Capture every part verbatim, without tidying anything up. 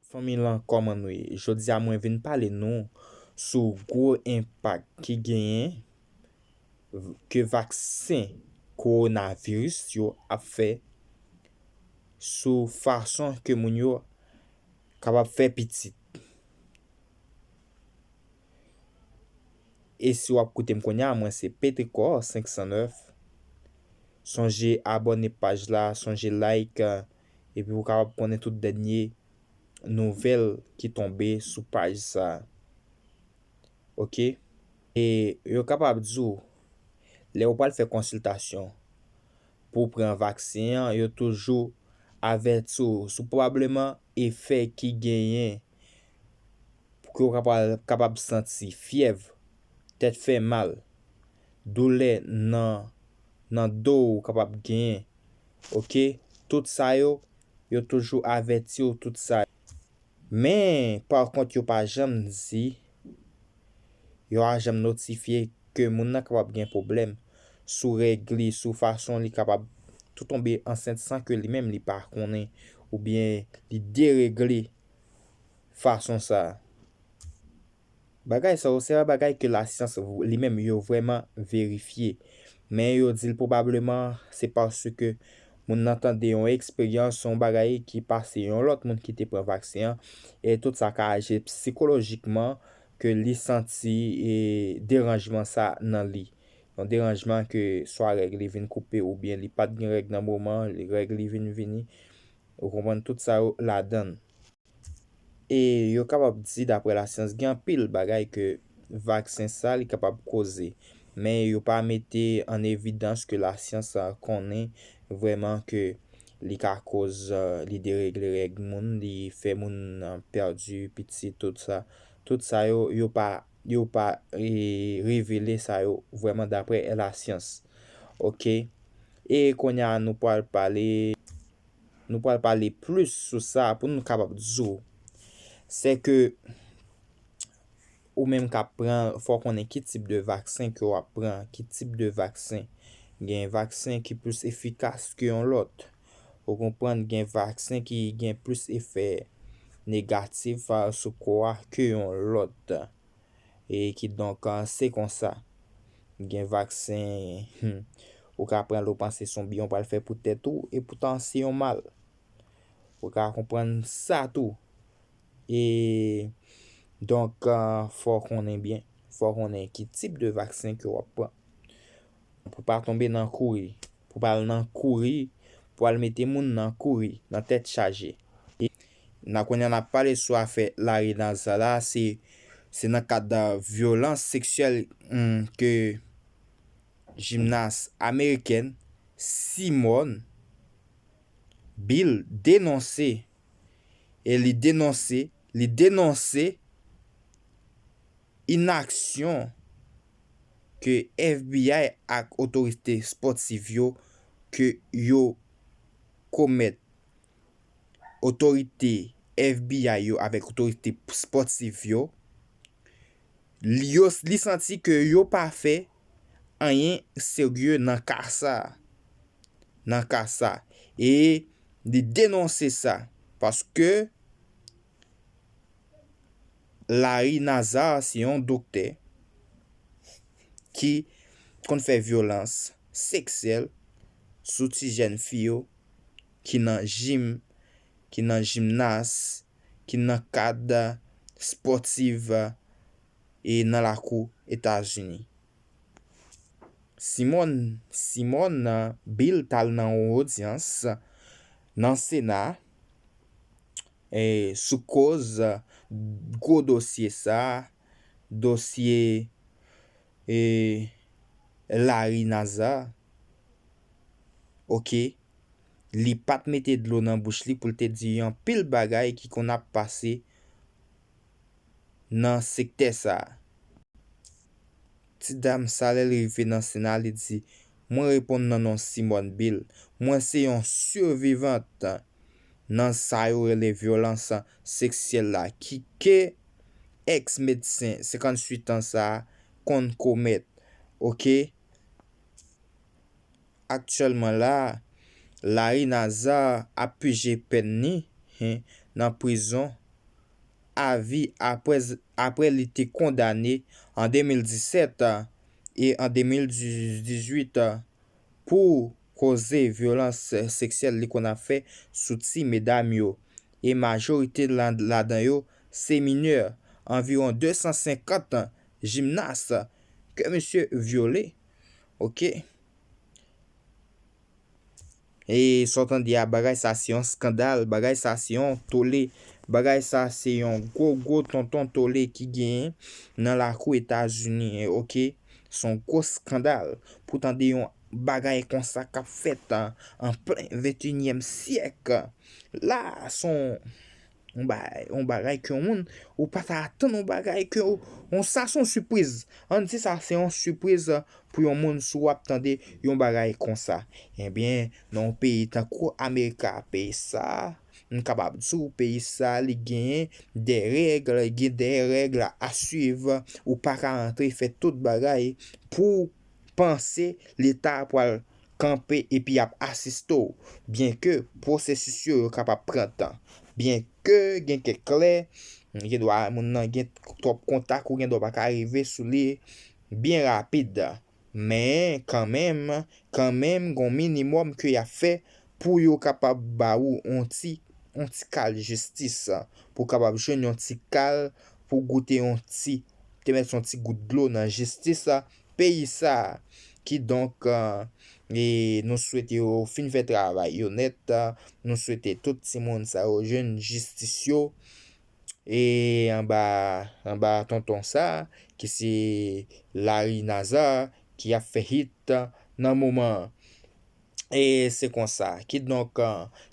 Fanmi lan, kòman nou ye? Jodi a mwen vin pale nou sou gwo enpak ki genyen ke vaksen kowonaviris yo ap fè sou fason ke moun yo kapab fè pitit. E si w ap koute m kounye a, mwen se Petricor senk san nèf. Sonje abòne paj la, sonje like, epi pou w kapab konnen tout dènye nouvèl ki tonbe sou paj sa. Oke? E yo kapab di w, lè w pral fè konsiltasyon pou w pran vaksen an, yo toujou avèti w sou pwobableman efè ki genyen, ke w kapab, kapab santi fyèv, tèt fè mal, doulè nan, nan do w kapab genyen. Oke? Tout sa yo, yo toujou avèti w tout sa. Men, pa kont, yo pa janm di, yo pa janm notifye ke moun nan kapab gen pwoblèm sou règ li, sou fason li kapab tou tonbe ansent san ke li menm li pa konnen, oubyen li deregle fason sa. Bagay sa yo, se pa bagay ke lasyans li menm yo vrèman verifye. Men yo di l pwobableman se paske moun nan tande yon eksperyans, yon bagay ki pase yon lòt moun ki te pran vaksen an, e tout sa ka aji sikolojikman ke li santi, e, deranjman sa nan li. Yon deranjman ke swa règ li vin koupe oubyen li pa t gen règ nan moman, li, règ li vin vini. Ou konprann, tout sa yo ladan l. E yo kapab di, daprè lasyans, gen anpil bagay ke vaksen sa li kapab koze. Men yo pa mete an evidans ke lasyans, a, konnen vrèman ke li ka koz, a, li deregle règ moun, li fè moun, a, pèdi pitit, tout sa. Tout sa yo, yo pa, yo pa, e, revele sa yo vrèman daprè lasyans. Oke? E kounye a, nou pral pale, nou pral pale plis sou sa pou nou kapab di w. Se ke ou menm k ap pran, fò w konnen ki tip de vaksen ke w ap pran, ki tip de vaksen. Gen vaksen ki plis efikas ke yon lòt. Ou konprann, gen vaksen ki gen plis efè negatif, a, sou kò a ke yon lòt. E kidonk, a, se konsa. Gen vaksen, hmm, ou ka pran l, ou panse se yon byen w pral fè pou tèt ou, e poutan se yon mal. Ou ka konprann sa tou. E donk, a, fò w konnen byen. Fò w konnen ki tip de vaksen ke w ap pran. Pou pa tonbe nan kouri. Pou pa al nan kouri, pou al mete moun nan kouri, nan tèt chaje. E nan kounye a n ap pale sou afè Larry Nassar la, se, se nan kad, a, vyolans seksyèl, hmm, ke jimnas amerikèn Simone Biles denonse, e li denonse, li denonse inaksyon ke F B I ak otorite espòtif yo, ke yo komèt. Otorite F B I yo avèk otorite espòtif yo, li, yo, li santi ke yo pa fè anyen serye nan ka sa, nan ka sa. E li denonse sa, paske Larry Nassar se yon doktè ki konn fè vyolans seksyèl sou ti jèn fi yo ki nan jim, ki nan jimnas, ki nan kad espòtif, e nan lakou Etazini. Simone, Simone Biles t al nan yon odyans nan Sena, e, sou koz gwo dosye sa, dosye, e, Larry Nassar. Oke, li pa t mete dlo nan bouch li pou l te di anpil bagay ki konn ap pase nan sektè sa a. Ti dam sa, lè l rive nan Sena, li di, "Mwen reponn nan non Simone Biles. Mwen se yon sivivant nan sa yo rele vyolans seksyèl la ki ke èks medsen senkantuit an sa a konn komèt." Oke? Aktyèlman la, Larry Nassar ap pije pèn li, hen, nan prizon a vi apre, apre li te kondane an de mil disèt e an de mil dizuit pou koze vyolans seksyèl li konn ap fè sou ti medam yo. E majorite la- ladan yo se minè, anviwon de san senkant jimnas ke misye vyole. Oke. E sa w tande a, bagay sa se yon skandal, bagay sa se yon tole, bagay sa se yon gwo gwo tonton tole ki genyen nan lakou Etazini, oke? Se yon gwo skandal pou tande yon bagay konsa k ap fèt an, an plen venteyinyèm syèk. La, se yon, yon bagay, yon bagay ke yon moun, ou pa ta atann yon bagay ke yon, yon sa se yon sipriz. Ann di sa se yon sipriz pou yon moun si w ap tande yon bagay konsa. Ebyen, nan yon peyi tankou Amerika, peyi sa, m kapab di w, peyi sa, li genyen de règ, gen de règ a swiv. Ou pa ka antre fè tout bagay pou w panse Leta pral kanpe epi ap asiste w. Byenke pwosesis yo, yo kapab pran tan. Byenke gen kèk lè, gen dwa moun nan gen twòp kontak ou gen dwa pa ka rive sou li byen rapid. Men, kanmenm, kanmenm, gen yon minimòm ke y ap fè pou yo kapab ba ou yon ti, yon ti kal jistis, pou w kapab jwenn yon ti kal, pou w goute yon ti, te mèt yon ti gout dlo nan jistis peyi sa. Kidonk, e, nou swete yo fin fè travay yo nèt, nou swete tout timoun sa yo jwenn jistis yo. E anba, anba tonton sa, ki se Larry Nazar, ki ap fè hit nan moman an. E se konsa. Kidonk,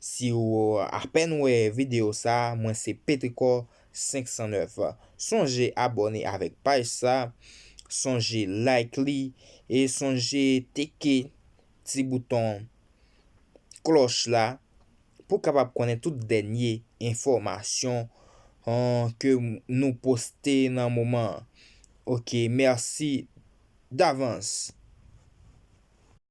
si w apèn wè videyo sa, mwen se Petricor senk san nèf. Sonje abòne avèk paj sa, sonje like li, e sonje teke ti bouton klòch la pou w kapab konnen tout dènye enfòmasyon, an, ke nou poste nan moman an. Oke, mèsi davans.